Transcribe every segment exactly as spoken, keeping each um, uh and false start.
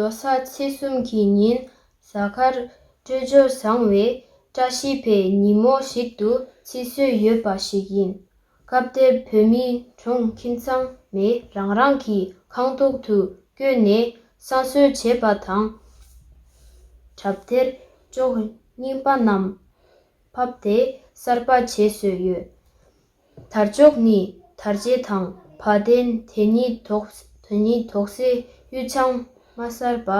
ལོ་གསར་ཚེས་གསུམ་གྱི་ཉིན་གཟའ་སྐར་འཕྲོད་སྦྱོར་བཟང་བའི་བཀྲ་ཤིས་པའི་ཉིན་མོ་ཞིག་ཏུ་བརྩི་སྲོལ་ཡོད་པ་ཞིག་ཡིན། སྐབས་དེར་བོད་མི་གྲོང་ཁྱིམ་ཚང་མས་རང་རང་གི་ཁང་ཐོག་ཏུ་བསྐྱོད་ནས་བསང་གསོལ་བྱེད་པ་དང་། གྲབས་དེར་ཅོག་རྙིང་པ་རྣམས་ཕབ་སྟེ་གསར་པ་བྱེད་སྲོལ་ཡོད། དར་ལྕོག་ནི་དར་ལྕེ་དང་བ་དན། དེ་ཉིད་དོག་དེ་ཉིད་དོག་སེ་གཡུ་ལྕང་མ་གསར་པ་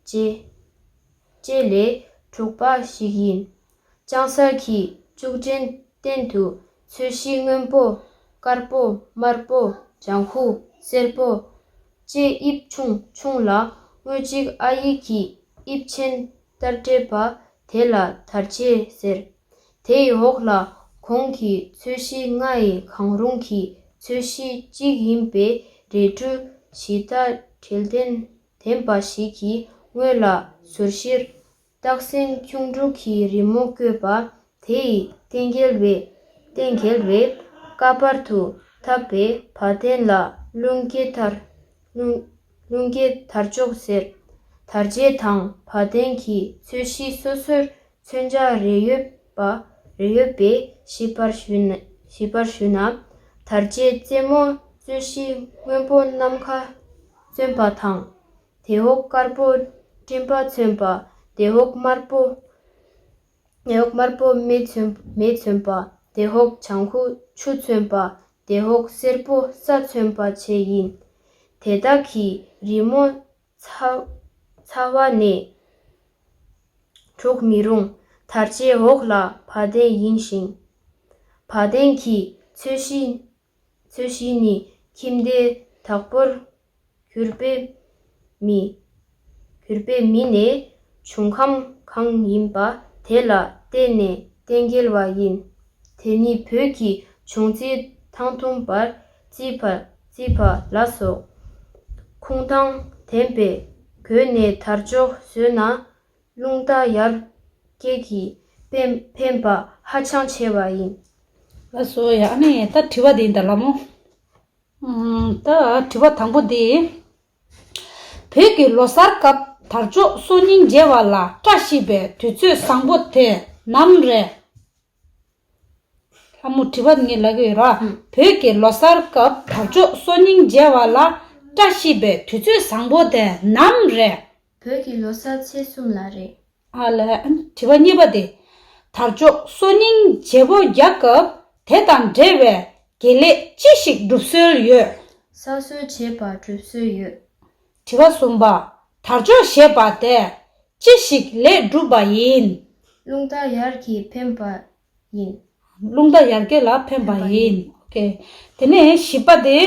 བཅས་བཅས་ལས་གྲུབ་པ་ཞིག་ཡིན། ལྕང་གསར་གྱི་ལྕུག་ཕྲན་སྟེང་དུ་ཚོས་གཞི་སྔོན་པོ། དཀར་པོ། དམར་པོ། ལྗང་ཁུ། སེར་པོ་བཅས་དབྱིབས་ཆུང་ཆུང་ལ་དངོས་གཅིག་ཨ་ཡིག་གི་དབྱིབས་ཆེན་ལྟར་བྲིས་པ་དེ་ལ་དར་ལྕེ་ཟེར། དེའི་འོག་ལ་གོང་གི་ཚོས་གཞི་ལྔ་ཡི་གང་རུང་གི་ཚོས་གཞི་གཅིག་ཡིན་པའི་རས་འགྲུལ་ཇི་ལྟར་བྲིས་ལྡན་ལྡན་པ་ཞིག་གི་ངོས་ལ་ཟུར་བཞིར་སྟག་སེང་ཁྱུང་འབྲུག་གི་རི་མོ་བཀོད་པ་དེ་ཡི་སྟེང་གྱེལ་བའི་སྟེང་གྱེལ་བའི་ཀ་བར་དུ་འཐབ་པའི་བ་དན་ལ་རླུང་གི་དར་རླུང་རླུང་གི་དར་ལྕོག་ཟེར། དར་ལྕེ་དང་བ་དན་གྱི་ཚོས་གཞི་སོ་སོར་མཚོན་ཆ་རེ་ཡོད་པ་རེ་ཡོད་པས་ཞིབ་པར་ཞུས་ན་ཞིབ་པར་ཞུས་ན། དར་ལྕེ་རྩེ་མོ་ཚོས་གཞི་སྔོན་པོ་ནམ་མཁའ་མཚོན་པ་དང་། དེ་འོག་དཀར་པོ་སྤྲིན་པ་མཚོན་པ། དེ་འོག་དམར་པོ་དེ་འོག་དམར་པོ་མེ་མཚོན་མེ་མཚོན་པ། དེ་འོག་ལྗང་ཁུ་ཆུ་མཚོན་པ། དེ་འོག་སེར་པོ་ས་མཚོན་པ་བཅས་ཡིན། དེ་དག་གི་རི་མོ་ཚ་ཚ་བ་ནས་འགྲོ་མི་རུང་། དར་ལྕེའི་འོག་ལ་བ་དན་ཡིན་ཞིང་། བ་དན་གྱི་ཚོས་གཞི་ཚོས་གཞི་ནི་ཁྱིམ་སྡེའི་བདག་པོར་གྱུར་པའི་མི། གྱུར་པའི་མི་ནས་འབྱུང་ཁམས་གང་ཡིན་པ་དེ་ལ་བརྟེན་ནས་གཏན་འཁེལ་བ་ཡིན། དེ་ནི་བོད་ཀྱི་འབྱུང་རྩིས་ཐང་སྟོང་པར་བརྩི་བ་བརྩི་བ་ལགས་སོ། ཁུངས་དང་ལྡན་པའི་སྒོ་ནས་དར་ལྕོག་བཟོས་ན་རླུང་རྟ་ཡར་སྐྱེད་ཀྱིས་ཕན་ཕན་པ་ཧ་ཅང་ཆེ་བ་ཡིན། ལགས་སོ། ཡ་ཨ་ནི་ད་དྲི་བ་འདི་ཡིན་ད་ལགས་མོ། ཨུམ། ད་དྲི་བ་དང་པོ་འདི། བོད་ཀྱི་ལོ་གསར་སྐབས་དར་ལྕོག་སོ་སྙིང་རྗེ་བ་ལ་བཀྲ་ཤིས་པའི་དུས་ཚོད་བཟང་པོ་དེ་ནམ་རེད། ལྷ་མོ་དྲི་བ་ངས་ལབ་ཀྱི་ཡོད་ར། ཨུམ། བོད་ཀྱི་ལོ་གསར་སྐབས་དར་ལྕོག་སོ་སྙིང་རྗེ་བ་ལ་བཀྲ་ཤིས་པའི་དུས་ཚོད་བཟང་པོ་དེ་ནམ་རེད། བོད་ཀྱི་ལོ་གསར་ཚེས་གསུམ་ལ་རེད། ཨ་ལས། དྲི་བ་གཉིས་པ་དེ། དར་ལྕོག་སོ་སྙིང་རྗེ་བོ་རྒྱག་སྐབས་དེ་དང་འབྲེལ་བའི་དགེ་ལེགས་ཅི་ཞིག་སྒྲུབ་སྲོལ་ཡོད། བསང་གསོལ་བྱེད་པ་སྒྲུབ་སྲོལ་ཡོད། དྲི་བ་གསུམ་པ། དར་ལྕོག་ཞེས་པ་དེ་ཅི་ཞིག་ལས་གྲུབ་པ་ཡིན། རླུང་རྟ་ཡར་གྱིས་ཕན་པ་ཡིན། རླུང་རྟ་ཡར་རྒྱས་ལ་ཕན་པ་ཕན་པ་ཡིན། ཡིན། ཨོ་ཀེ། དེ་ནས་བཞི་པ་དེ།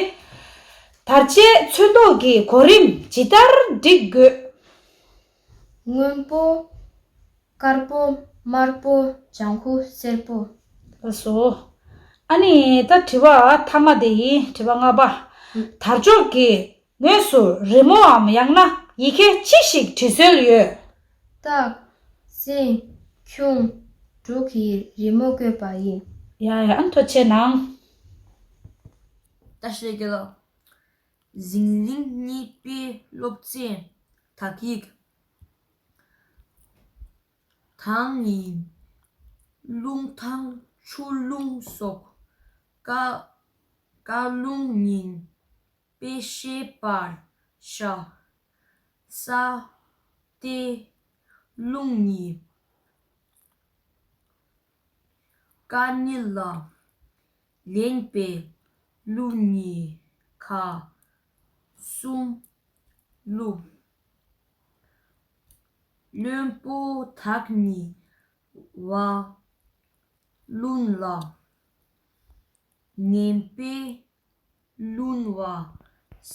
དར་ལྕེའི་ཚོན་མདོག་གི་གོ་རིམ་ཇི་ལྟར་སྒྲིག་དགོས། སྔོན་པོ། དཀར་པོ། དམར་པོ། ལྗང་ཁུ། སེར་པོ། ལགས་སོ། ཨ་ནི་ད་དྲི་བ་མཐའ་མ་དེ་ཡིན། དྲི་བ་ལྔ་པ། ཨུ། དར་ལྕོག་གི་ངོས་སུ་རི་མོའམ་ཡང་ན་ཡི་གེ་ཅི་ཞིག་བྲི་སྲོལ་ཡོད། སྟག་སེང་། ཁྱུང་། འབྲུག་གི་རི་མོ་བཀོད་པ་ཡིན། ཡ་ཡ། ཨ་ནི་ཐུགས་རྗེ་གནང་། བཀྲ་ཤིས་བདེ་ལེགས། འཛིན་རིམ་གཉིས་པའི་སློབ་ཚན། དག་ཡིག་དང་ཡིན། རླུང་དང་ཆུ་རླུང་སོགས། བཀའ་བཀའ་ལུང་ཉིད་དཔེ་བཤད་པར་བྱ། ས་སྟེ་རླུང་ཉིད་བཀའ་ཉིད་ལ། ལེན་པའི་རླུང་ཉིད་ཁ་གསུམ་བླུག་བློན་པོ་དག་ནི་བ་རླུང་ལ། ངན་པའི་རླུང་བ་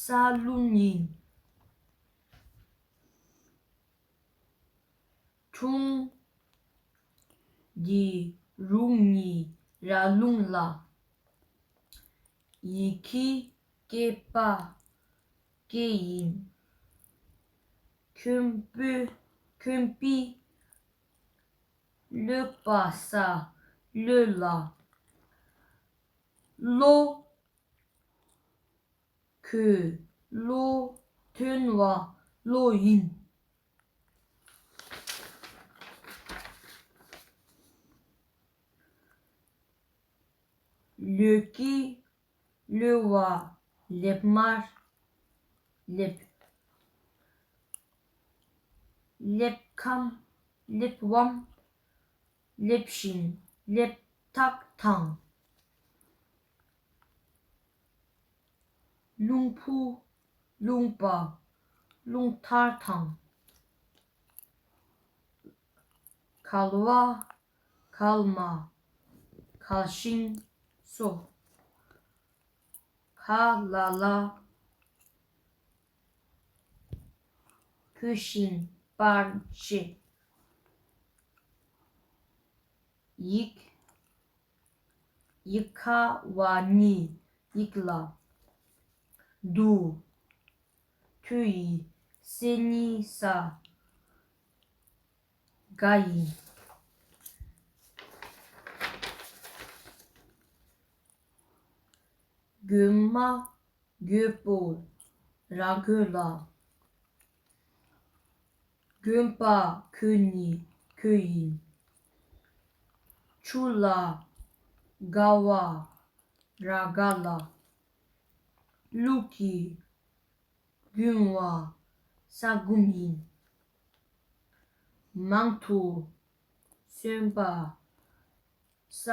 ས་རླུང་ཡིན། ཁྱུང་གི་རུས་ནི་ར་རླུང་ལ། ཡི་གེ་སྐྱེས་པ་སྐྱེས་ཡིན། ཁྱོན་པོ་ཁྱོན་པའི་གློད་པ་ས་གློད་ལ། བློ་ཁོས་བློ་ཐོན་བ་ བློ་ཡིན། ལུས་ཀྱི་གློ་བ། ལེབ་མར། ལེབ། ལེབ་ཁམས། ལེབ་བམ། ལེབ་ཤིང་། ལེབ་ཐག་དང་། རླུང་བུ། རླུང་པ། རླུང་ཐར་དང་། གལ་བ། གལ་མ། གལ་ཤིང་སོགས། ག་ལ་ལ། གུས་ཤིང་པར་བྱེད། ཡིག་ཡིག་ཁ་བ་ནི་ཡིག་ལ། དུ། དུ་ཡི་སེ་ནི་ས། ག་ཡིན། གོན་མ། གོས་པོ། ར་གོས་ལ། གོན་པ་གོས་ནི་གོས་ཡིན། ཆུ་ལ་དགའ་བ། ར་དགའ་ལ། ལུག་གི་རྒྱུན་བ། ས་འགུམ་ཡིན། མང་དུ་སོན་པ། ས།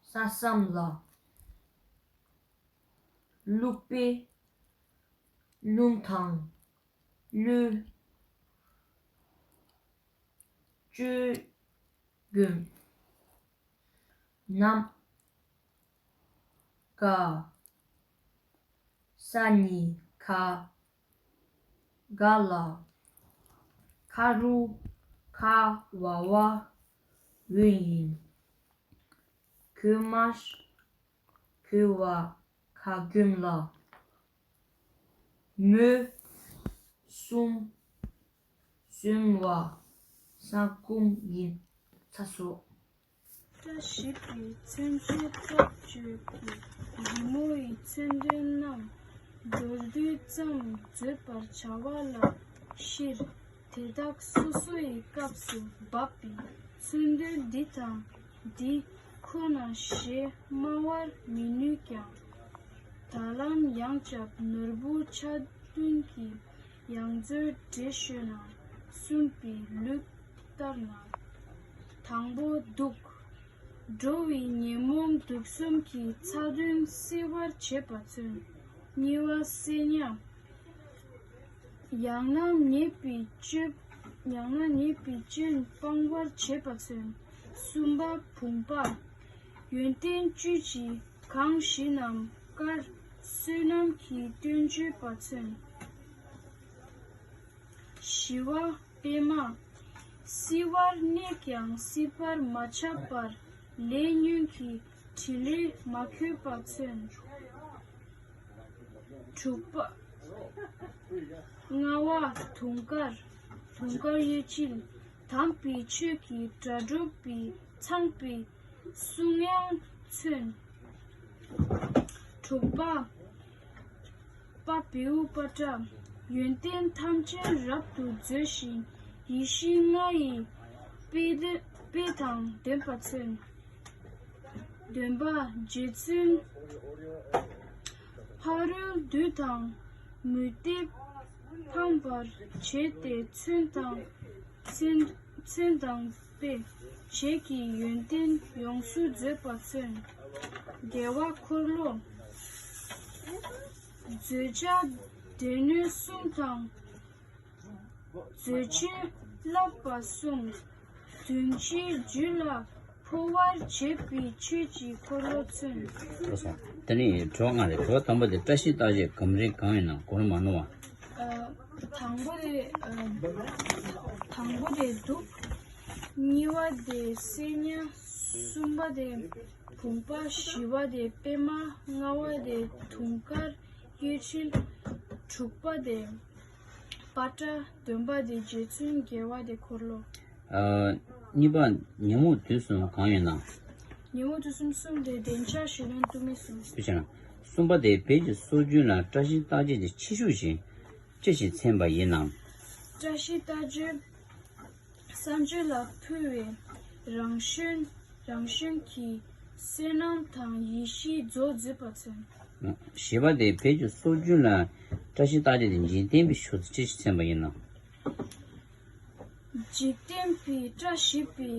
ས་སམ་ལ། ལུག་པའི་རླུང་དང་། ལུས། བཅོས་གོས། ནམ། ག་ས་ནི་ག་ག་ལ། ཁ་རུ་ཁ་བ་བ། འོད་ཡིན། གོས་མ། གོས་བ་ག་གོན་ལ། མོ་གསུམ་གསུམ་བ། ས་འགུམ་ཡིན། ཚ་སོ། བཀྲ་ཤིས་པའི་མཚོན་བྱེད་སྐྱབས་བཅོལ་གྱི། རི་མོ་ཡི་མཚོན་དོན་རྣམས། མདོར་བསྡུས་ཙམ་བརྗོད་པར་བྱ་བ་ལ་སྤྱིར་དེ་དག་སོ་སོ་ཡི་སྐབས་སུ་བབ་པའི་མཚོན་དོན་འདི་དང་འདི་ཁོ་ན་ཞེས་སྨྲ་བར་མི་ནུས་ཀྱང་། ད་ལམ་ཡང་སྐྱབས་ནོར་བུ་ཆ་བདུན་གྱི་ཡང་མཛོད་འགྲེལ་ཤོད་ན་གསུངས་པའི་ལུགས་ལྟར་ན། དང་པོ་དུག་འགྲོ་བའི་ཉོན་མོངས་དུག་གསུམ་གྱི་ཚ་གདུང་སེལ་བར་བྱེད་པ་མཚོན། གཉིས་པ་བསད་ཉམས། ཡང་ན་ཉེས་པའི་སྤྱོད། ཡང་ན་ཉེས་པའི་སྐྱོན་སྤང་བར་བྱེད་པ་མཚོན། གསུམ་པ་བུམ་པ། ཡོན་ཏན་བཅུད་ཀྱིས་གང་ཞིག་རྣམས་དཀར་བསོད་ནམས་ཀྱི་སྟོན་བརྗོད་པ་མཚོན། བཞི་པ་པད་མ། བསིལ་བར་གནས་ཀྱང་བསིལ་བར་མ་ཆགས་པར་ལས་ཉོན་གྱི་དྲིན་ལས་མ་གོས་པ་མཚོན། དྲུག་པ། ལྔ་པ་དུང་དཀར། དུང་དཀར་གཡས་འཁྱིལ། དམ་པའི་ཆོས་ཀྱི་སྒྲ་སྒྲོགས་པའི་ཚངས་པའི་གསུང་དབྱངས་མཚོན། དྲུག་པ། པ་བེའུ་པ་ཏྲ། ཡོན་ཏན་ཐམས་ཅད་རབ་ཏུ་མཛོད་ཅིང་ཡེ་ཤེས་ལྔ་ཡི་དཔེ་དེ་དཔེ་དང་ལྡན་པ་མཚོན། བདུན་པ་རྗེ་བཙུན་ཕ་རོལ་བདུད་དང་མུ་སྟེགས་ཕམ་པར་བྱེད་དེ་མཚོན་དང་མཚོན་མཚོན་དང་དཔེ་བྱད་ཀྱི་ཡོན་ཏན་ཡོངས་སུ་མཛོད་པ་མཚོན། རྒྱལ་བ་འཁོར་ལོ། མཛོད་བྱ་སྡེ་སྣོད་གསུམ་དང་། མཛོད་ཆེན་བསླབ་པ་གསུམ། དོན་སྤྱིའི་རྒྱུད་ལ་འཕོ་བར་བྱེད་པའི་ཆོས་ཀྱི་འཁོར་ལོ་མཚོན། ལགས་སོ། དེ་ནས་དྲི་བ་ལྔ་རེད། དྲི་བ་དང་པོ་དེ་བཀྲ་ཤིས་རྟགས་བརྒྱད་གམ་རིང་གང་ཡིན་ནམ། གོ་རིམ་མ་ནོར་བ། ཨ། དང་པོ་དེ། ཨ། དང་པོ་དེ་དུག་གཉིས་པ་དེ་བསད་ཉམས། གསུམ་པ་དེ་བུམ་པ། བཞི་པ་དེ་པད་མ། ལྔ་པ་དེ་དུང་དཀར་གཡས་འཁྱིལ། དྲུག་པ་དེ་པ་ཏྲ། བདུན་པ་དེ་རྗེ་བཙུན། བརྒྱད་པ་དེ་འཁོར་ལོ། ཨ། གཉིས་པ་ཉོན་མོངས་དུག་གསུམ་གང་ཡོད་ན། ཉོན་མོངས་དུག་གསུམ་གསུམ་དེ་འདོད་ཆགས་ཞེ་སྡང་གཏི་མུག་གསུམ། དཔེ་བྱས་ན། གསུམ་པ་དེ་བོད་ཀྱི་སྲོལ་རྒྱུན་ལ་བཀྲ་ཤིས་རྟགས་བརྒྱད་ཀྱི་ཕྱི་ཤུགས་ཤིག་ཅི་ཞིག་མཚོན་པ་ཡིན་ནམ། བཀྲ་ཤིས་རྟགས་བརྒྱད་སངས་རྒྱས་ལ་ཕུལ་བས་རང་བཞིན་རང་བཞིན་གྱིས་བསོད་ནམས་དང་ཡེ་ཤེས་རྫོགས་མཛད་པ་མཚོན། བཞི་པ་དེ་བོད་ཀྱི་སྲོལ་རྒྱུན་ལ་བཀྲ་ཤིས་རྟགས་བརྒྱད་དེ་འཇིག་རྟེན་པའི་ཕྱོགས་སུ་ཅི་ཞིག་མཚོན་པ་ཡིན་ནམ། འཇིག་རྟེན་པའི་བཀྲ་ཤིས་པའི་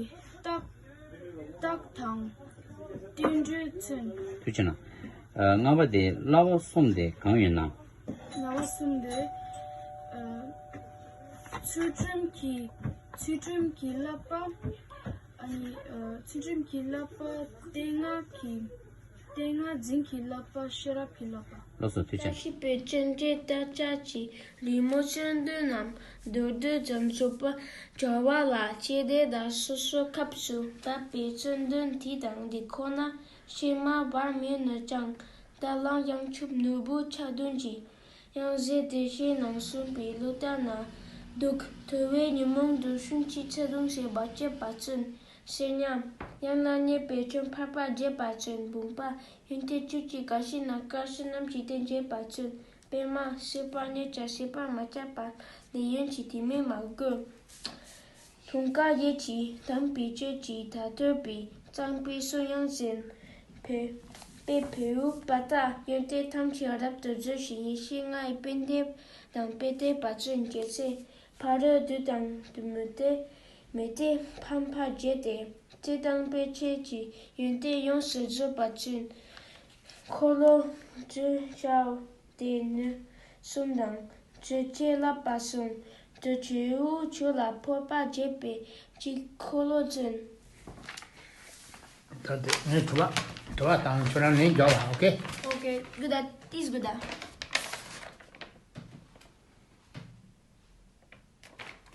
རྟགས་རྟགས་དང་རྟེན་འབྲེལ་མཚོན། ཐུགས་ཆེ་གནང་། ལྔ་པ་དེ་བསླབ་པ་གསུམ་དེ་གང་ཡིན་ནམ། བསླབ་པ་གསུམ་དེ། ཚུལ་ཁྲིམས་ཀྱི་ཚུལ་ཁྲིམས་ཀྱི་བསླབ་པ། ཨ་ནི་ཚུལ་ཁྲིམས་ཀྱི་བསླབ་པ། བསྟན་སྔགས་ཀྱི་བསྟན་སྔགས་འཛིན་གྱི་བསླབ་པ། ཤེས་རབ་ཀྱི་བསླབ་པ། ལགས་སོ་ཐུགས་རྗེ་ཆེ། བཀྲ་ཤིས་པའི་སྤྱན་རས་རྟགས་བརྒྱད་ཀྱི་རོལ་མོ་གསོན་འདུག་ནམ་མདོར་བསྡུས་ཙམ་ཞུས་པ། བྱ་བ་ལ་སྤྱི་བདེ་དང་སོ་སོའི་སྐབས་སུ་བབས་པའི་གསོན་འདུག་དེ་དང་དེ་ཁོ་ན་ཕྱི་མ་བར་མེད་ནོ་ཅང་། ད་ལམ་ཡང་ཆུབ་ནོར་བུ་ཆ་བདུན་གྱི། ཡང་ཟེར་དེ་བཞིན་ནམ་གསུངས་པའི་ལུགས་ལྟར་ན། འདུག་ཐུབ་པའི་ཉོན་མོངས་དུག་གསུམ་གྱི་ཚེ་དུང་ཞེས་པ་བསྐྱེད་པ་མཚོན། ཟེར་སྙམ། ཡང་ན་རྙེད་པའི་ཆོས་འཕགས་པ་བརྗོད་པ་མཚོན། བུམ་པ་ཡོན་ཏན་བཅུ་གཅིག་ག་ཤེད་ན་དཀར་ཕྱོགས་རྣམས་ཀྱི་སྟེང་བརྗོད་པ་མཚོན། པད་མ་སྲིད་པ་རྙེད་ཀྱང་སྲིད་པར་མ་ཆགས་པ་ལས། ཡོན་གྱི་དེ་མིན་མ་དགོས། དུང་དཀར་གྱི་དམ་པའི་ཆོས་ཀྱི་མཐར་ཐུག་པའི་གཙང་པའི་གསུང་དབྱངས་ཅན། དཔེ་དཔེ་བོད་པ་དག་ཡོན་ཏན་ཐམས་ཅད་རབ་ཏུ་བརྗོད་ཅིང་ཡེ་ཤེས་ལྔ་ཡི་དཔལ་ལྡན་དང་དཔལ་ལྡན་པ་ཚོའི་རྒྱལ་སྲས་ཕ་རོལ་ཏུ་དང་དུ་མུ་སྟེགས་མུ་སྟེགས་ཕམ་པར་བྱས་ཏེ་སྤྱིར་བཏང་དཔེ་ཆོས་ཀྱི་ཡོན་ཏན་ཡོངས་སུ་རྫོགས་པ་ཚུན་འཁོར་ལོ་བཅུ་བྱའོ། དེ་ནི་གསུམ་དང་། ཚུལ་ཁྲིམས་བསླབ་པ་གསུམ། དུ་ཆོས་དབྱིངས་ཆོས་ལ་འཕོས་པ་བརྗོད་པའི་གཅིག་འཁོར་ལོ་བཙུན། ད་དེ་ངས་དྲི་བ་དྲི་བ་དང་ཁྱོད་རང་ལན་རྒྱག་ལ། ཨོ་ཁེ། Okay, good. That is good.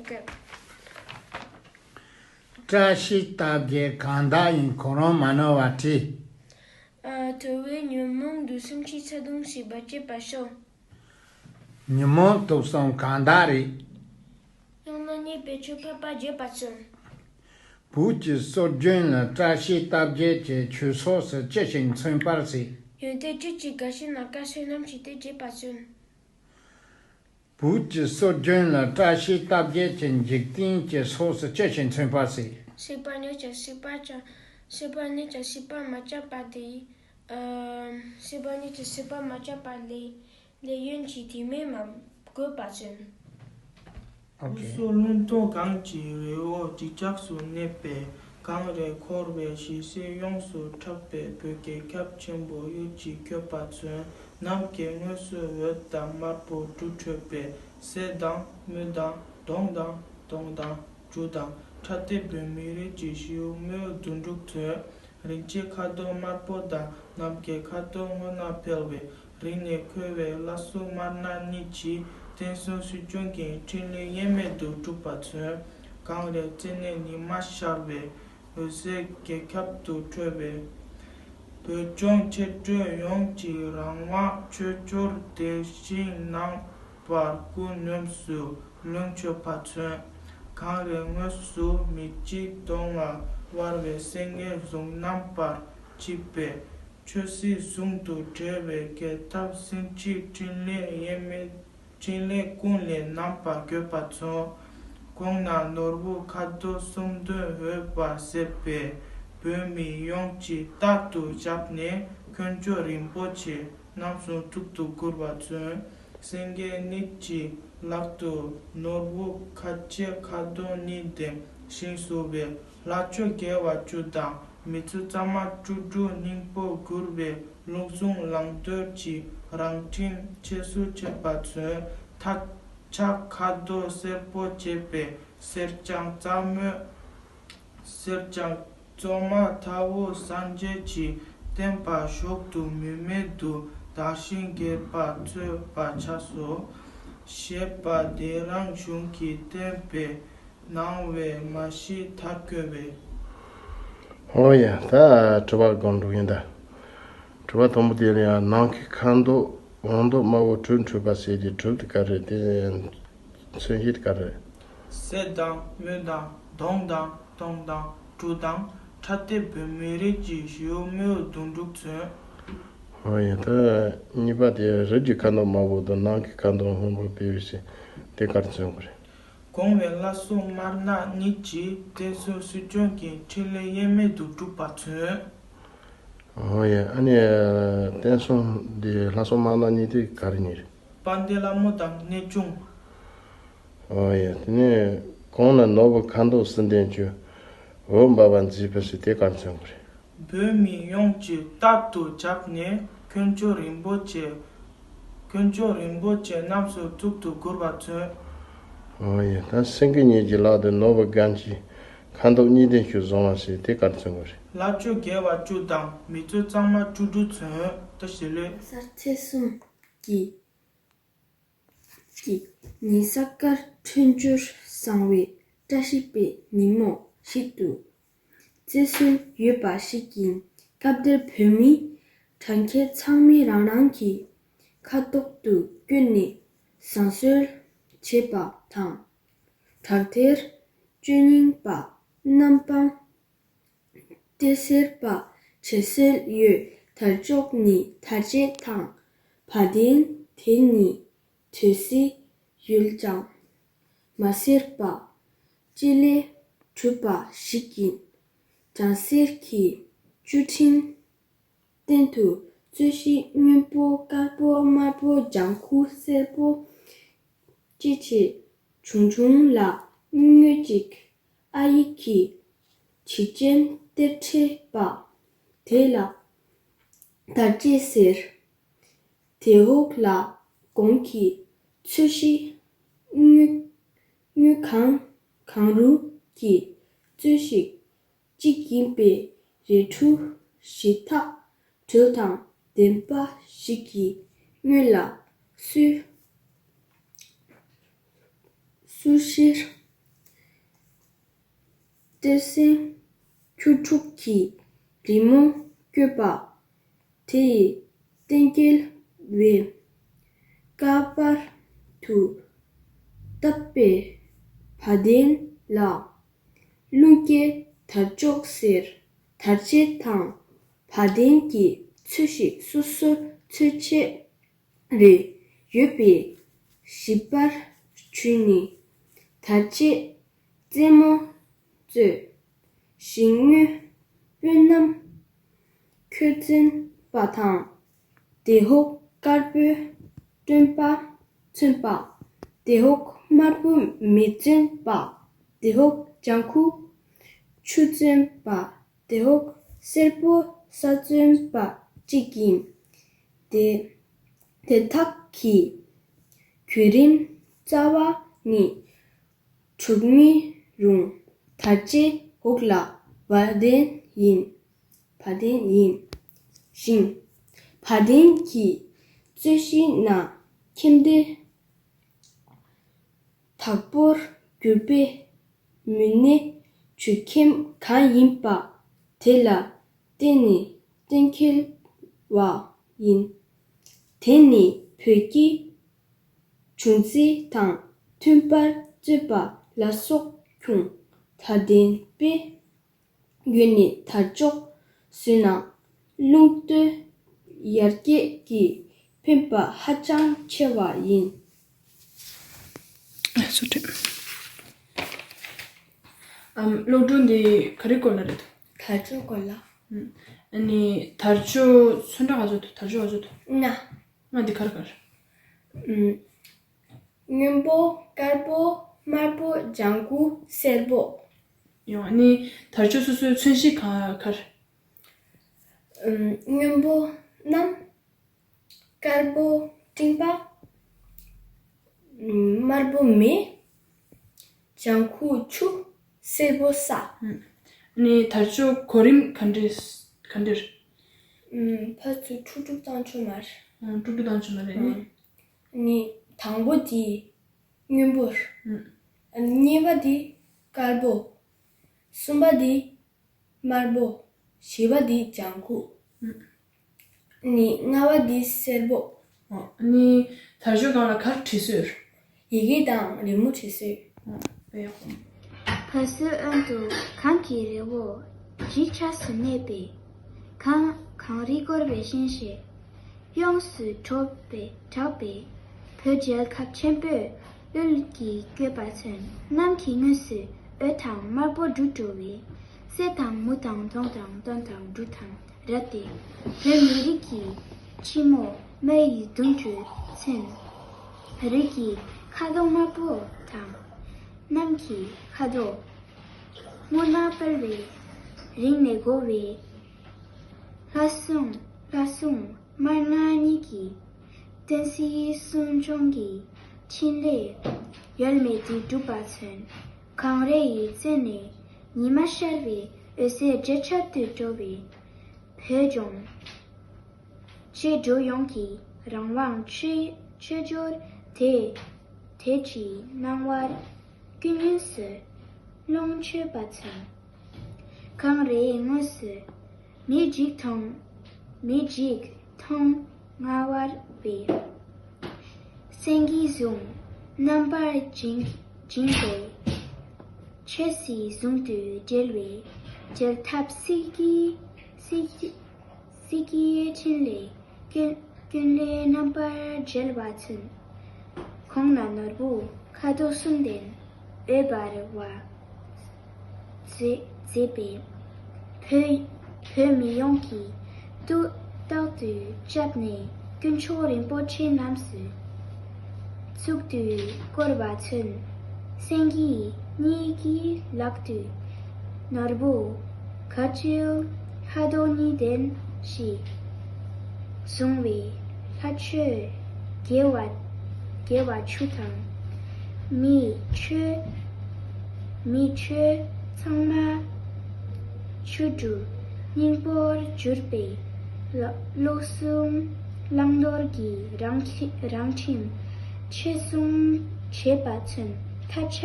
Okay. བཀྲ་ཤིས་རྟགས་བརྒྱད་གང་དག་ཡིན། གོ་རིམ་མ་ནོར་བ་བྲིས། ཨ། ཐུབ་པའི་ཉོན་མོངས་དུག་གསུམ་གྱི་ཚེ་དུང་ཞེས་པ་བསྐྱེད་པ་ཤོག་ཉོན་མོངས་དུག་གསུམ་གང་དག་རིག་ཡང་ན་རྙེད་པའི་ཆོས་འཕགས་པ་བརྗོད་པ་མཚོན། བོད་ཀྱི་སྲོལ་རྒྱུན་ལ་བཀྲ་ཤིས་རྟགས་བརྒྱད་ཀྱི་ཆོས་ཚོགས་སུ་ཅི་ཞིག་མཚོན་པར་སྲིད། ཡོན་ཏན་བཅུ་གཅིག་ག་ཤེད་ན་དཀར་ཕྱོགས་རྣམས་ཀྱི་སྟེང་བརྗོད་པ་མཚོན། བོད་ཀྱི་སྲོལ་རྒྱུན་ལ་བཀྲ་ཤིས་རྟགས་བརྒྱད་ཀྱི་འཇིག་རྟེན་གྱི་ཚོགས་སུ་ཅི་ཞིག་མཚོན་པར་སྲིད། སྲིད་པ་རྙེད་ཀྱང་སྲིད་པར་ཆགས། སྲིད་པ་རྙེད་ཀྱང་སྲིད་པར་མ་ཆགས་པ་དེ། ཨ། སྲིད་པ་རྙེད་ཀྱང་སྲིད་པར་མ་ཆགས་པ་ལས། ལས་ཡོན་གྱི་དེ་མིན་མ་དགོས་པ་བྱོན། ཨོ་ཁེ། སོ་ལུང་རྟོགས་གང་གི་རི་བོ་གཅིག་ཆགས་སུ་གནས་པའི། གངས་རིར་འཁོར་བའི་ཞི་བསིལ་ཡོངས་སུ་གྲགས་པའི་བོད་རྒྱལ་ཁབ་ཆེན་པོ་ཡུལ་གྱི་བཀོད་པ་མཚོན། ནམ་མཁའི་ངོས་སུ་འོད་དང་དམར་པོ་དྲུག་འཕྲོས་པའི། གསེར་དང་དངུལ་དང་དུང་དང་སྟོང་དང་གྲུ་དང་ཁྲ་ཐིག་བོད་མི་རིགས་ཀྱི་ཞི་བའི་དངོས་དོན་དྲུག་མཚོན། རིན་ཆེན་ཁ་དོག་དམར་པོ་དང་། ནམ་མཁའི་ཁ་དོག་སྔོ་ནག་འཕེལ་བའི། རིང་ནས་འཁོར་བའི་བླ་སྲོག་དམར་ནག་གཉིས་ཀྱིས། བསྟན་སྲུང་སྲིད་སྐྱོང་གི་འཕྲིན་ལས་དབྱེར་མེད་དུ་སྒྲུབ་པ་མཚོན། གངས་རིའི་རྩེ་ནས་ཉི་མ་ཤར་བའི། འོད་ཟེར་རྒྱལ་ཁབ་ཏུ་འཕྲོས་པའི། བོད་ལྗོངས་ཆེ་འབྲིང་ཡོངས་ཀྱི་རང་དབང་ཆོས་འབྱོར་དེ་བཞིན་གནང་བར་སྐུ་ཉམས་སུ་ལོངས་སྤྱོད་པ་མཚོན། གངས་རིའི་ངོས་སུ་མི་གཅིག་གདོང་ལ་དབར་བའི་སེང་གེ་གཟུགས་རྣམ་པར་བརྗིད་པའི། ཆོས་སྲིད་ཟུང་དུ་འབྲེལ་བའི་རྒྱལ་ཐབས་སེང་ཆེན་འཕྲིན་ལས་དབྱེར་མེད། འཕྲིན་ལས་ཀུན་ལས་རྣམ་པར་རྒྱལ་བ་མཚོན། གོང་ན་ནོར་བུ་ཁ་དོག་གསུམ་འདོད་འོས་པ་ཟེར་བའི། བོད་མི་ཡོངས་ཀྱིས་རྟག་ཏུ་ཞབས་ནས་དཀོན་མཆོག་རིན་པོ་ཆེ་རྣམ་གསུམ་ཐུགས་སུ་བསྐུར་བ་མཚོན། སེང་གེ་གཉིས་ཀྱི་ལག་ཏུ་ནོར་བུ་ཁ་ཕྱེ་ཁ་དོག་གཉིས་ལྡན་ཞིང་བཟོ་བའི། ལྷ་ཆོས་དགེ་བ་བཅུ་དང་མི་ཚོགས་གཙང་མ་བཅུ་དྲུག་སྙིང་པོ་གུས་པའི་ལུགས་ཟུང་བླང་དོར་གྱི་རང་ཁྲིམས་ཆེ་སུ་ཆེ་བ་མཚོན། ཐག་ཆག་ཁ་དོག་སེར་པོ་བྱས་པའི་གསེར་སྦྱངས་རྩེ་མོ། གསེར་སྦྱངས་བཙོ་མ་ཐལ་བོ་སངས་རྒྱས་ཀྱི་བསྟན་པ་མཆོག་ཏུ་མི་མེད་དུ་དར་ཞིང་རྒྱས་པ་མཚོན་པར་བྱ་སོ། ཞེས་པ་དེ་རང་གཞུང་གིས་བསྟན་པའི་གནང་བའི་མ་གཞི་མཐར་འཁྱོལ་བའི། ཨོ་ཡ། ད་དྲི་བ་སྒང་དྲུག་ཡིན་ད། དྲི་བ་དང་པོ་དེ་ལ་ཡང་ནམ་མཁའི་ཁ་དོག་འོད་དུམ་དམར་པོ་དྲུག་འཕྲོས་པ་ཟེར་དེ་དྲུག་དེ་ག་རེད། དེ་མཚོན་བྱེད་དེ་ག་རེད། གསེར་དང་དངུལ་དང་དུང་དང་སྟོང་དང་གྲུ་དང་ཁྲ་ཐིག་བོད་མི་རིགས་ཀྱི་ཞི་བའི་དངོས་དོན་དྲུག་མཚོན། ཨོ་ཡ། ད་གཉིས་པ་དེ་རི་གི་ཁ་མདོག་དམར་པོ་དང་ནགས་ཀྱི་ཁ་མདོག་སྔོན་པོ་སྤེལ་བའི་ཕྱིར་དེ་ག་རེ་མཚོན་གྱི་རེད། གོང་བའི་ལྷ་སྲུང་དམར་ནག་གཉིས་ཀྱིས་བསྟན་སྲུང་སྲིད་སྐྱོང་གི་འཕྲིན་ལས་དབྱེར་མེད་དུ་གྲུབ་པ་མཚོན། ཨོ་ཡ། ཨ་ནི་བསྟན་སྲུང་འདི་ལྷ་སྲུང་དམར་ནག་གཉིས་དེ་ག་རེ་གཉིས་རེད། དཔལ་ལྡན་ལྷ་མོ་དང་གནས་ཆུང་། ཨོ་ཡ། དེ་ནས་གོང་ན་ནོར་བུ་ཁ་མདོག་གསུམ་ལྡན་གྱི་འོད་འབར་བ་མཛེས་པ་ཞིག་དེ་ག་རེ་མཚོན་གྱི་རེད། བོད་མི་ཡོངས་ཀྱིས་རྟག་ཏུ་བྱབས་ནས་དཀོན་མཆོག་རིན་པོ་ཆེ། དཀོན་མཆོག་རིན་པོ་ཆེ་རྣམས་སུ་གཙུག་ཏུ་གུས་པར་མཚོན། ཨོ་ཡ། ད་སེང་གེ་གཉིས་ཀྱི་ལག་ཏུ་ནོར་བུ་སྒམ་གྱི་ཁ་མདོག་གཉིས་ལྡན་ཞིག་བཟུང་བ་ཞིག་དེ་ག་རེ་མཚོན་གྱི་རེད། ལྷ་ཆོས་དགེ་བ་བཅུ་དང་མི་ཚོགས་གཙང་མ་བཅུ་དྲུག་མཚོན། ད་ཞེས་ལོས། གསེར་ཚེས་གསུམ་གྱི་གི་ཉིན་གཟའ་སྐར་འཕྲོད་སྦྱོར་བཟང་བའི་བཀྲ་ཤིས་པའི་ཉིན་མོ་ཞིག་ཏུ་བརྩི་སྲོལ་ཡོད་པ་ཞིག་ཡིན། སྐབས་དེར་བོད་མིས་གྲོང་ཁྱེར་ཚང་མས་རང་རང་གི་ཁ་ཐོག་ཏུ་བསྐྱོན་ནས་བཟང་གསོལ་བྱེད་པ་དང་། དྲག་ཐེར་བཅོས་རྙིང་པ་གནམ་འཕང་སྟེ་སེར་པ་བྱེད་སྲོལ་ཡོད། དར་ལྕོག་ནི་དར་ལྕེ་དང་བ་དན། དེ་ནི་དུས་སྲིད་ཡུལ་ལྗང་མ་སེར་པ་སྤྱི་ལས་གྲུབ་པ་ཞིག་ཡིན། ལྗང་སེར་གྱི་བཅུད་ཕྲན་སྟེང་དུ་རྩོད་གཞི་སྔོན་པོ་དཀར་པོ་དམར་པོ་ལྗང་ཁུ་སེར་པོ་ཅི་ཆེ་ཆུང་ཆུང་ལ་དངོས་གཅིག་ཨ་ཡིག་གི་བྱེད་ཅན་གཏེར་ཁྲི་པ་དེ་ལ་དར་ལྕེ་ཟེར། དེ་འོག་ལ་གོང་གི་རྩོད་གཞི་དངོས་དངོས་གང་གང་རུང་གི་རྩོད་གཞི་གཅིག་ཡིན་པའི་རས་འཕྲུལ་ཞིབ་ཐག་གྲོལ་དང་ལྡན་པ་ཞིག་གི་སྔོན་ལ་སུ་སུ་ཤེར་སྟོད་སེང་ཁྱུ་འཁྲུག་གི་རི་མོ་བཀོད་པ། དེ་ཡི་སྟེང་འཁེལ་བའི་ཀ་པར་དུ་བཏབ་པའི་བ་དན་ལ་རླུང་སྐྱེས་དར་ལྕོག་ཟེར། དར་ལྕེ་དང་བ་དན་གྱི་རྩོད་གཞི་སོ་སོར་རྩོད་ཆས་རེ་ཡོད་པས་ཞིབ་པར་ཞུས་ནས་དར་ལྕེ་རྩེ་མོ་རྩོད། ཞིང་སྔོན་སྤོས་སྣམ་ཁོས་བཙོན་པ་དང་། དེ་འོག་དཀར་པོས་སྟོན་པ་མཚོན་པ། དེ་འོག་དམར་པོས་མེ་བཙོན་པ། དེ་འོག་ལྗང་ཁུས་ཆུ་བཙོན་པ། དེ་འོག་སེར་པོས་ས་བཙོན་པ་གཅིག་ཡིན། དེ་དེ་དག་གི་བརྒྱུད་རིམ་རྩ་བ་ནི་གྲུབ་མི་རུང་། དར་ལྕེའི་འོག་ལ་བ་དན་ཡིན། བ་དན་ཡིན་ཞིང་། བ་དན་གྱི་རྩོད་གཞི་ནང་ཁྱིམ་སྡེ་དག་པོར་གྱུར་པའི་མི་སྣའི་ཆུ་ཁྱིམ་གང་ཡིན་པ་དེ་ལ་བརྟེན་ནས་གཏན་འཁེལ་བ་ཡིན། དེ་ནི་བོད་ཀྱི་འབྱུང་རྩིས་དང་མཐུན་པར་རྩོད་པ་ལ་སོགས་ཁྱུང་དང་ལྡན་པའི་ཡུལ་ནི་དར་ལྕོག་བཟོས་ན་རླུང་རྟའི་ཡར་རྒྱས་ཀྱི་ཕན་པ་ཧ་ཅང་ཆེ་བ་ཡིན། སུ་ཁྲིད། ཨམ། སློབ་ཕྲུག་འདི་ག་རེ་སྐོར་ལ་རེད། དར་ལྕོག་སྐོར་ལ། ཨམ། ཨ་ནི་དར་ལྕོག་ཚོན་ཁྲ་ག་ཚོད་འདུག་དར་ལྕོག་ག་ཚོད་འདུག་ལྔ། ལྔ་འདི་ག་རེ་ག་རེ། ཨམ། སྔོན་པོ། དཀར་པོ། དམར་པོ། ལྗང་ཁུ། སེར་པོ། ཡང་ནི་དར་ལྕོག་སོ་སོའི་མཚོན་བྱེད་ག་ག་རེ། ཨམ། སྔོན་པོ་གནམ། དཀར་པོ་སྤྲིན་པ། ཨམ། དམར་པོ་མེ། ལྗང་ཁུ་ཆུ། སེར་པོ་ས། ཨམ། ནི་དར་ལྕོག་གོ་རིམ་ག་འདྲ་ག་འདྲ། ཨམ། ཕར་ཚུར་འཁྲུག་འཁྲུག་བཏང་ཆོག་མ་རེད། ཨམ། འཁྲུག་འཁྲུག་བཏང་ཆོག་མ་རེད་ནི། ཨམ། ནི་དང་པོ་དེ་སྔོན་པོ། ཨམ། གཉིས་པ་དེ་དཀར་པོ། གསུམ་པ་དེ་དམར་པོ། བཞི་པ་དེ་ལྗང་ཁུ། ཨམ། ནི་ལྔ་པ་དེ་སེར་པོ། ཨོ། ནི་དར་ལྕོག་སྒང་ལ་ག་རེ་བྲིས་སྲོལ། ཡི་གེ་དང་རི་མོ་བྲིས་སྲོལ། ཨོ། དཔེ་ཡག་པོ། བ་སོའི་དབོན་དུ་གངས་ཀྱི་རི་བོ་བརྗིད་ཆགས་སུ་གནས་པའི། གངས་གངས་རིས་བསྐོར་བའི་ཤིང་བཞི། ཡོངས་སུ་གྲགས་པའི་གྲགས་པའི་བོད་རྒྱལ་ཁབ་ཆེན་པོའི་དབུས་ཀྱི་བཀོད་པ་མཚོན། གནམ་གྱི་ངོས་སུ་འོད་དང་དམར་པོ་འབྲུ་བྲོ་བའི་སེ་དང་མུ་དང་དོང་དང་སྟོན་དང་འབྲུ་དང་ར་སྟེ། བོད་མི་རིགས་ཀྱི་སྤྱི་མོ་མེ་ཡི་དུང་དུ་མཚོན། རིགས་ཀྱི་ཁ་དོག་དམར་པོ་དང་། གནམ་གྱི་ཁ་དོག་སྔོ་ནག་འབར་བའི་རིང་ནས་འགོ་བའི་ལྷ་སྲུང་ལྷ་སྲུང་དམར་ནག་གཉིས་ཀྱི་བསྟན་སྲིད་སྲུང་སྐྱོང་གི་ཕྲིན་ལས་གཡེལ་མེད་དུ་སྒྲུབ་པ་མཚོན། གངས་རི་ཡི་རྩེ་ནས་ཉི་མ་ཤར་བའི་འོད་ཟེར་རྒྱ་ཆེར་དུ་འཕྲོ་བའི་བོད་ལྗོངས། ཆེ་འགྲོ་ཡོངས་ཀྱི་རང་དབང་ཆོས་ཆོས་འབྱོར་དེ་དེ་ཕྱིའི་སྣང་བར་ཀུན་ཡོངས་སུ་ལོངས་སྤྱོད་པ་མཚོན། གངས་རིའི་ངོས་སུ་མེ་འཇིག་མཐོང་མེ་འཇིག་མཐོང་ངེས་པར་བས། སེང་གེའི་གཟུགས་རྣམ་པར་བཅིངས་བཅིངས་ཏེ། ཆོས་སྲིད་ཟུང་དུ་འབྲེལ་བའི་འབྲེལ་ཐབས་སྲིད་ཀྱི་སྲིད་ཀྱི་སྲིད་ཀྱི་ཕྲིན་ལས་ཀུན་ཀུན་ལས་རྣམ་པར་རྒྱལ་བ་མཚོན། གོང་ན་ནོར་བུ་ཁ་དོག་གསུམ་ལྡན་འོད་འབར་བ་མཛེས་མཛེས་པས། བོད་བོད་མི་ཡོངས་ཀྱིས་ཏུ་རྟག་ཏུ་སྐྱབས་གནས་དཀོན་མཆོག་རིན་པོ་ཆེ་རྣམས་སུ་གཙུག་ཏུ་བཀུར་བ་མཚོན། སེང་གེ་གཉིས་ཀྱི་ལག་ཏུ་ནོར་བུ་ག་ཅིལ་ཁ་དོག་གཉིས་ལྡན་ཞིག་བཟུང་བའི་ལྷ་ཆོས་དགེ་བ་དགེ་བ་བཅུ་དང་། མི་ཆོས་མི་ཆོས་ཚང་མ་ཆོས་དྲུག་སྙིང་པོར་གྱུར་པའི་བློ་བློ་གཟུང་བླང་དོར་གྱི་རང་ཁྲི་རང་ཁྲིམས་ཆོས་སྲུང་བྱེད་པ་མཚོན། མཐའ་ཆ་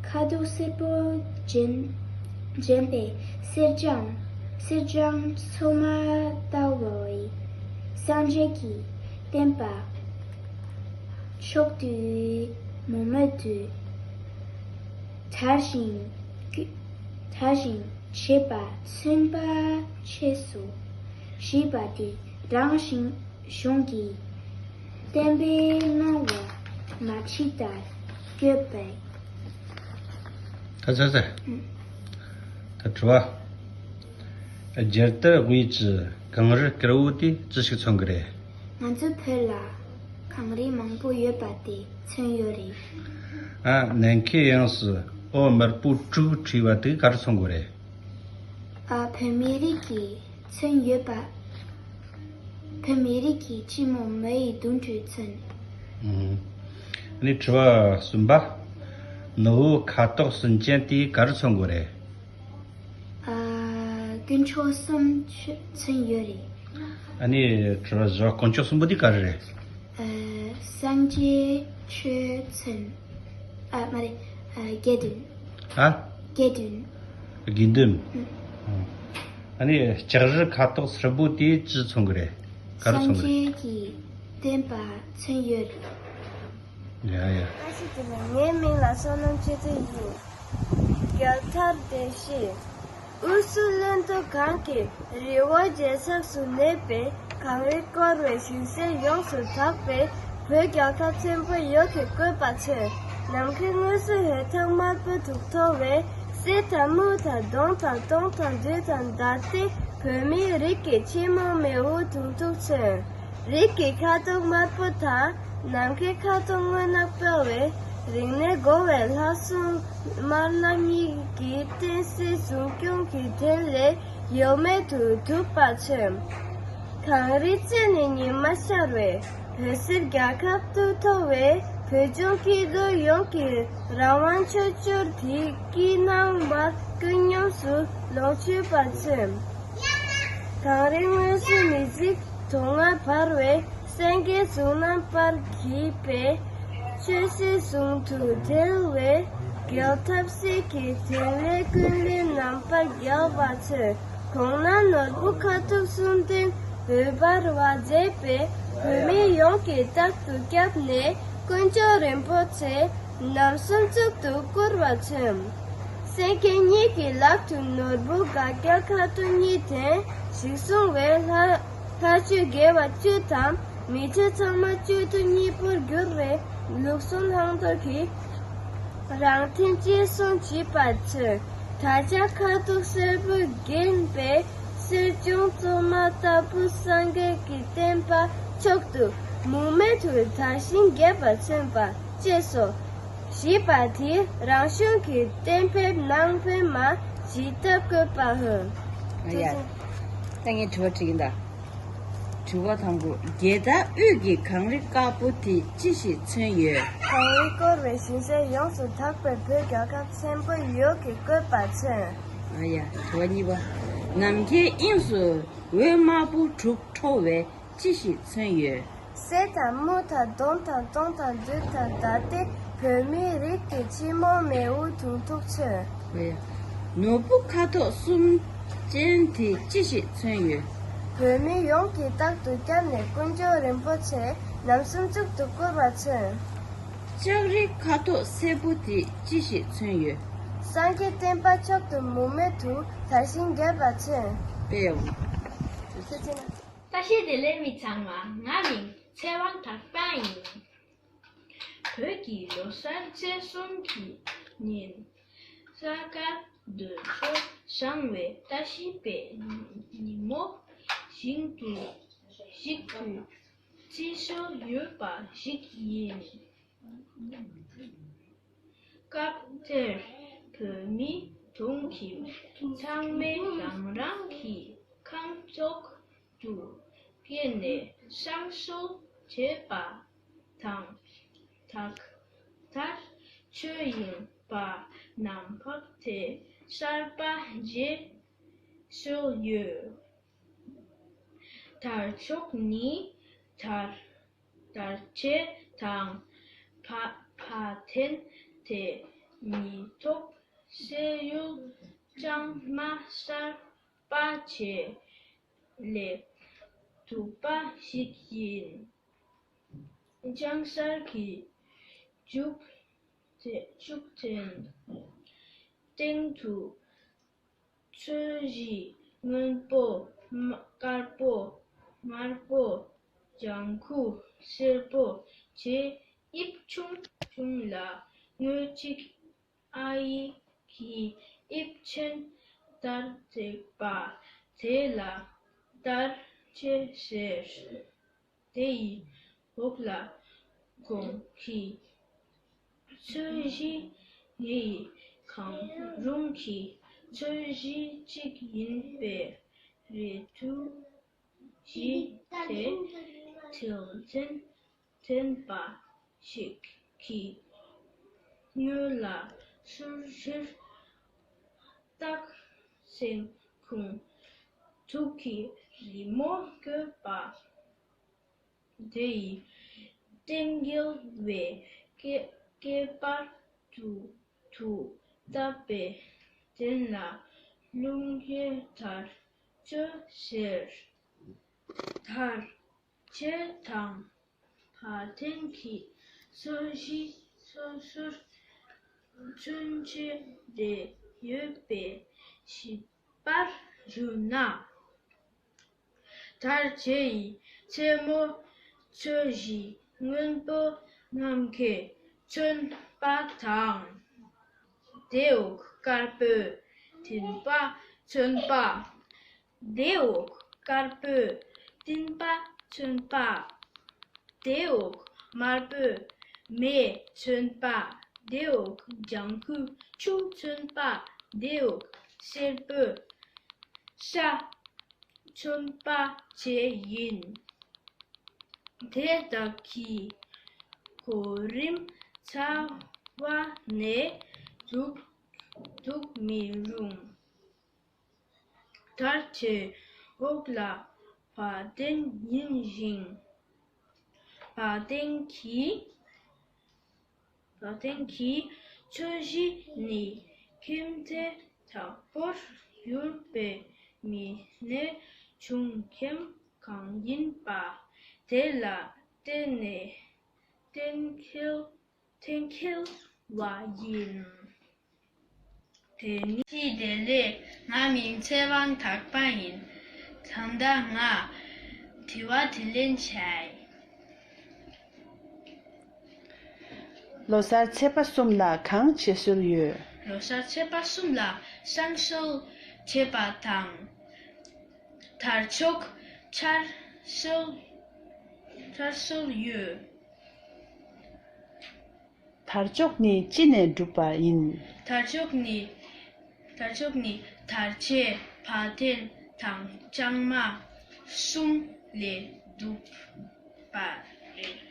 ཁ་དོག་སེར་པོ་ཅན་ཅན་པའི་གསེར་སྦྱངས་གསེར་སྦྱངས་མཚོ་མ་ལྟ་བུའི་སངས་རྒྱས་ཀྱི་བསྟན་པ་མཆོག་ཏུ་མུ་མེད་དུ་དར་ཞིང་དར་ཞིང་བྱེད་པ་མཚོན་པ་བཅས་སོ། ཞེས་པ་འདི་རང་བཞིན་གཞུང་གི་བསྟན་པའི་སྣང་བ་མ་ཕྱི་ལྟར་བཀོད་པས། ད་ཚ་ཚ། ད་དྲི་བ། རྒྱལ་དར་དབུས་ཀྱི་གངས་རི་དཀར་པོ་དེ་ཅི་ཞིག་མཚོན་གི་རེད། ང་ཚོའི་བོད་ལ་གངས་རི་མང་པོ་ཡོད་པ་དེ་མཚོན་ཡོད་རེད། ཨ་ནམ་མཁའི་དབྱིངས་སུ་འོད་དམར་པོ་དྲུག་འཕྲོས་པ་དེ་ག་རེ་མཚོན་གི་རེད། ཨ་བོད་མི་རིགས་ཀྱི་མཚོན་ཡོད་པ། བོད་མི་རིགས་ཀྱི་སྤྱི་མོ་མེ་ཡི་དུང་དུ་མཚོན། ཨ་ནི་དྲི་བ་གསུམ་པ། ནོར་བུ་ཁ་དོག་གསུམ་ཅན་དེ་ག་རེ་མཚོན་གི་རེད། ཨ་དཀོན་མཆོག་གསུམ་མཚོན་ཡོད་རེད། ཨ་ནི་དྲི་བ་བཞི་པ། དཀོན་མཆོག་གསུམ་པོ་དེ་ག་རེ་རེད། ཨ་སངས་རྒྱས་ཆོས་མཚོན། ཨ་མ་རེད། ཨ་དགེ་འདུན། ཨ། དགེ་འདུན། དགེ་འདུན། ཨ་ནི་ལྕགས་རི་ཁ་དོག་སེར་པོ་དེ་ཅི་མཚོན་གི་རེད། ག་རེ་མཚོན་གི་རེད། སངས་རྒྱས་ཀྱི་བསྟན་པ་མཚོན་ཡོད་རེད། ཡ་ཡ། བཀྲ་ཤིས་བདེ་ལེགས། ངའི་མིང་ལ་བསོད་ནམས་ཆོས་སྒྲོན་ཡིན། རྒྱལ་དར་དེ་བཞིན། དབུས་སུ་ལྷུན་སྟུག་གངས་ཀྱི་རི་བོ་རྒྱལ་ཚབ་སུ་གནས་པའི་གངས་རི་བསྐོར་བའི་ཞིང་སའི་ཡོངས་སུ་དག་པའི་བོད་རྒྱལ་ཁབ་ཆེན་པོ་ཡོངས་ཀྱིས་བཀོད་པ་མཚོན། ནམ་མཁའི་ངོས་སུ་འོད་མདངས་དམར་པོ་དྲུག་མཐོ་བའི་གསེར་དང་སྨུག་དང་གདོང་དང་སྟོང་དང་བདུད་དང་ཟླ་སྟེ་བོད་མིའི་རིགས་ཀྱི་སྤྱི་མོ་མེ་འོད་དུང་དུང་མཚོན། རིགས་ཀྱི་ཁ་དོག་དམར་པོ་དང་ནམ་མཁའི་ཁ་དོག་སྔོ་ནག་འཕེལ་བའི་རིང་ནས་འགོ་བའི་ལྷ་སྲུང་དམར་ནག་གཉིས་ཀྱི་བསྟན་སྲིད་སྲུང་སྐྱོང་གི་ཕྲིན་ལས་གཡེལ་མེད་དུ་སྒྲུབ་པ་མཚོན། གངས་རིའི་རྩེ་ནས་ཉི་མ་ཤར་བའི་བོད་སྲིད་རྒྱལ་ཁབ་ཏུ་མཐོ་བའི་བོད་ལྗོངས་སྐྱིད་སྡུག་ཡོངས་ཀྱི་རང་དབང་ཆོས་འབྱོར་དེའི་སྐྱིད་སྣང་བར་ཀུན་སྙོམས་སུ་ལོངས་སྤྱོད་པ་མཚོན། གངས་རིའི་ངོས་སུ་མི་འཇིགས་དུང་ལྔ་འབར་བའི་སེང་གེའི་གཟུགས་རྣམ་པར་བརྒྱན་པའི་ཆོས་སྲིད་ཟུང་དུ་འབྲེལ་བའི་རྒྱལ་ཐབས་སྲིད་ཀྱི་ཕྲིན་ལས་ཀུན་ལས་རྣམ་པར་རྒྱལ་བ་མཚོན། གོང་ན་ནོར་བུ་ཁ་དོག་གསུམ་ལྡན་འོད་འབར་བ་མཛེས་པས་བོད་མི་ཡོངས་ཀྱིས་རྟག་ཏུ་སྐྱབས་གནས་དཀོན་མཆོག་རིན་པོ་ཆེ་རྣམ་གསུམ་གཙུག་ཏུ་བཀུར་བ་མཚོན། སེང་གེ་གཉིས་ཀྱི་ལག་ཏུ་ནོར་བུ་དགའ་རྒྱལ་ཁ་དོག་གཉིས་ལྡན་ཞིག་བཟུང་བས་ལྷ་ལྷ་ཆོས་དགེ་བ་བཅུ་དང་ མི་ཚེ་ཚང་མ་གཅོད་དུ་གཉིས་པོར་གྱུར་བའི་ལུགས་སྲོལ་བླང་དོར་གྱིས་རང་ཐེམ་གཅེས་སྲུང་བྱེད་པ་མཚོན། ད་ཆ་ཁ་དོག་སེར་པོས་བརྒྱན་པའི་གསེར་ལྗོངས་བཙོ་མ་ལྟ་བུ་སངས་རྒྱས་ཀྱི་བསྟན་པ་མཆོག་ཏུ་མུ་མེད་དུ་དར་ཞིང་རྒྱས་པར་མཚོན་པ་བཅས་སོ། ཞེས་པ་དེས་རང་གཞུང་གི་གཏན་འབེབས་ནང་ཕན་མ་ཇི་ལྟར་བཀོད་པའོ། ཨ་ཡ། ད་ངས་དྲི་བ་དྲིས་ཡིན་ད། དྲི་བ་དང་པོ། རྒྱལ་དར་དབུས་ཀྱི་གངས་རི་དཀར་པོ་དེ་ཅི་ཞིག་མཚོན་ཡོད། གངས་རིས་བསྐོར་བའི་ཞིང་ས་ཡོངས་སུ་དག་པའི་བོད་རྒྱལ་ཁབ་ཆེན་པོ་ཡུལ་གྱི་བཀོད་པ་མཚོན། ཨ་ཡ། དྲི་བ་གཉིས་པ། ནམ་མཁའི་དབྱིངས་སུ་འོད་དམར་པོ་དྲུག་འཕྲོ་བས་ཅི་ཞིག་མཚོན་ཡོད། གསེར་དང་དངུལ་དང་གདོང་དང་སྟོང་དང་རྡུལ་དང་ད་ལྟའི་བོད་མིའི་རིགས་ཀྱི་སྤྱི་དམངས་མེས་པོ་དུང་ཐུག་མཚོན། ནོར་བུ་ཁ་དོག་གསུམ་ཅན་དེ་ཅི་ཞིག་མཚོན་ཡོད། བོད་མི་ཡོངས་ཀྱིས་རྟག་ཏུ་བསྐྱབས་ནས་དཀོན་མཆོག་རིན་པོ་ཆེ་རྣམ་གསུམ་གཅིག་ཏུ་བཀུར་བ་མཚོན། ལྕགས་རི་ཁ་དོག་སེར་པོ་དེ་ཅི་ཞིག་མཚོན་ཡོད། སངས་རྒྱས་བསྟན་པ་མཆོག་ཏུ་མུ་མེད་དུ་དར་ཞིང་རྒྱས་པ་མཚོན། དཔེ་ཡག་པོ། བཀྲ་ཤིས་བདེ་ལེགས་མི་ཚང་མ། ང་མིང་ཚེ་དབང་གྲགས་པ་ཡིན། བོད་ཀྱི་ལོ་གསར་ཚེས་གསུམ་གྱི་ཉིན། ས་གར་དུད་འགྲོ་བཞེངས་པའི་ལྟ་ཞིབ་པའི་ཉིན་མོ་ཞིག་ཏུ་ཞིག་ཏུ་བརྩི་སྲོལ་ཡོད་པ་ཞིག་ཡིན། སྐབས་དེར་བོད་མི་གྲོང་ཁྱེར་ཚང་མས་རང་རང་གི་ཁང་ཐོག་ཏུ་ཕེབས་ནས་བསང་གསོལ་བྱེད་པ་དང་། ད་ལྟར་ཆོས་དབྱིངས་པ་རྣམ་པ་དེ་གསར་པ་མཇལ་སྲོལ་ཡོད། དར་ལྕོག་ནི་དར་དར་ཆས་དང་ཕ་ཕ་ཕན་དེ་ཉིད་ཐོག་སེ་ཡུལ་ལྕང་མ་གསར་པ་བཅས་ལས་གྲུབ་པ་ཞིག་ཡིན། ལྕང་གསར་གྱི་མཇུག་དེ་མཇུག་དེའི་སྟེང་དུ་ཚོས་གཞི་སྔོན་པོ་དམར་པོ་དམར་པོ་ལྗང་ཁུ་སེར་པོ་བཅས་དབྱིབས་ཆུང་ཆུང་ལ་ངོས་གཅིག་ཨ་ཡིག་གི་དབྱིབས་ཅན་ལྟར་བརྩེགས་པ་དེ་ལ་དར་ལྕོག་ཟེར། དེའི་འོག་ལ་གོང་གི་ཚོས་གཞི་ངའི་གང་རུང་གི་ཚོས་གཞི་གཅིག་ཡིན་པའི་རེ་ལྟོས་ཀྱིས་དེ་དྲིལ་ཅན་བསྟན་པ་ཞིག་གི་སྔོན་ལ་ཟུར་བཞིར་སྟག་སེང་ཁོང་དྲུག་གི་རི་མོ་བཀོད་པ། དེའི་སྟེང་རྒྱལ་བའི་སྐེད་སྐེད་པར་དུ་དུ་བཏབ་པའི་སྟེང་ལ་རླུང་གི་དར་ལྕོག་ཟེར། དར་ལྕོག་དང་ཕ་ཕན་གྱི་ཚོས་གཞི་སོ་སོར་མཚོན་བྱེད་རེ་ཡོད་པའི་ཞིབ་པར་ཞུ་ན། དར་ལྕོག་ཡི་རྩེ་མོ་ཚོས་གཞི་སྔོན་པོ་ནམ་མཁའི་མཚོན་པ་དང་། དེའི་འོག་དཀར་པོའི་མཐིལ་པ་མཚོན་པ། དེའི་འོག་དཀར་པོའི་མཐིལ་པ་མཚོན་པ། དེའི་འོག་དམར་པོའི་མེ་མཚོན་པ། དེའི་འོག་ལྗང་ཁུའི་ཆུ་མཚོན་པ། དེའི་འོག་སེར་པོའི་ས་མཚོན་པ་བཅས་ཡིན། དེ་དག་གི་གོ་རིམ་རྩ་བ་ནས་འཛུགས་འཛུགས་མི་རུང་། དར་ལྕོག་འོག་ལ་ཕ་ཕན་ཡིན་ཞིང་། ཕ་ཕན་གྱི་ཕ་ཕན་གྱི་ཚོས་གཞི་ནི་ཁྱིམ་མཚེས་དྲག་པོར་གྱུར་པའི་མི་སྣའི་འབྱུང་ཁམས་གང་ཡིན་པ་དེ་ལ་བརྟེན་ནས་གཏན་འཁེལ་གཏན་འཁེལ་བ་ཡིན། དེ་ནི། ཅི་བདེ་ལེགས། ང་མིང་ཚེ་དབང་གྲགས་པ་ཡིན། ད་ལྟ་ང་དྲི་བ་དྲིས་ལན་བྱེད། ལོ་གསར་ཚེས་པ་གསུམ་ལ་གང་བྱེད་སྲོལ་ཡོད། ལོ་གསར་ཚེས་པ་གསུམ་ལ་བསང་གསོལ་བྱེད་པ་དང་། དར་ལྕོག་ཆར་གསོལ་ཆར་གསོལ་ཡོད། དར་ལྕོག་ནི་ཅི་ནས་གྲུབ་པ་ཡིན། དར་ལྕོག་ནི་དར་ལྕོག་ནི་དར་ཆས་བ་དན་དང་ལྕང་མ་གསུམ་ལས་གྲུབ་པ་རེད།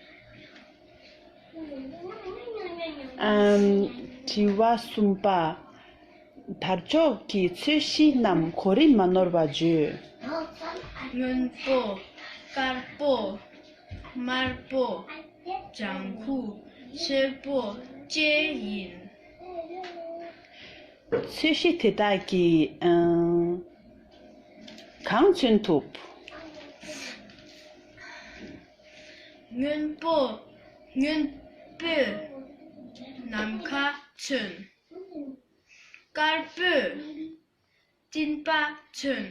ཨམ། དྲི་བ་གསུམ་པ། དར་ལྕོག་གི་ཚོས་གཞི་རྣམས་གོ་རིམ་མ་ནོར་བ་བརྗོད། སྔོན་པོ། དཀར་པོ། དམར་པོ། ལྗང་ཁུ། སེར་པོ་བཅས་ཡིན། ཚོས་གཞི་དེ་དག་གིས་ཨང་། གང་མཚོན་ཐུབ། སྔོན་པོ། སྔོན་པོས་ནམ་མཁའ་མཚོན། དཀར་པོས་སྤྲིན་པ་མཚོན།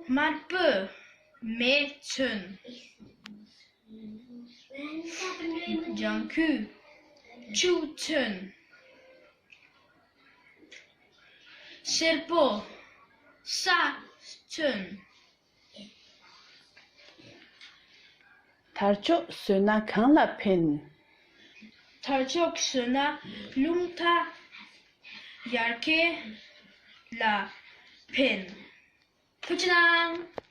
དམར་པོས་མེ་མཚོན། ལྗང་ཁུས་ཆུ་མཚོན། སེར་པོས་ས་མཚོན། དར་ལྕོག་བཟོས་ན་གང་ལ་ཕན། དར་ལྕོག་བཟོས་ན་རླུང་རྟ་ཡར་རྒྱས་ལ་ཕན། ཐུགས་རྗེ་གནང་།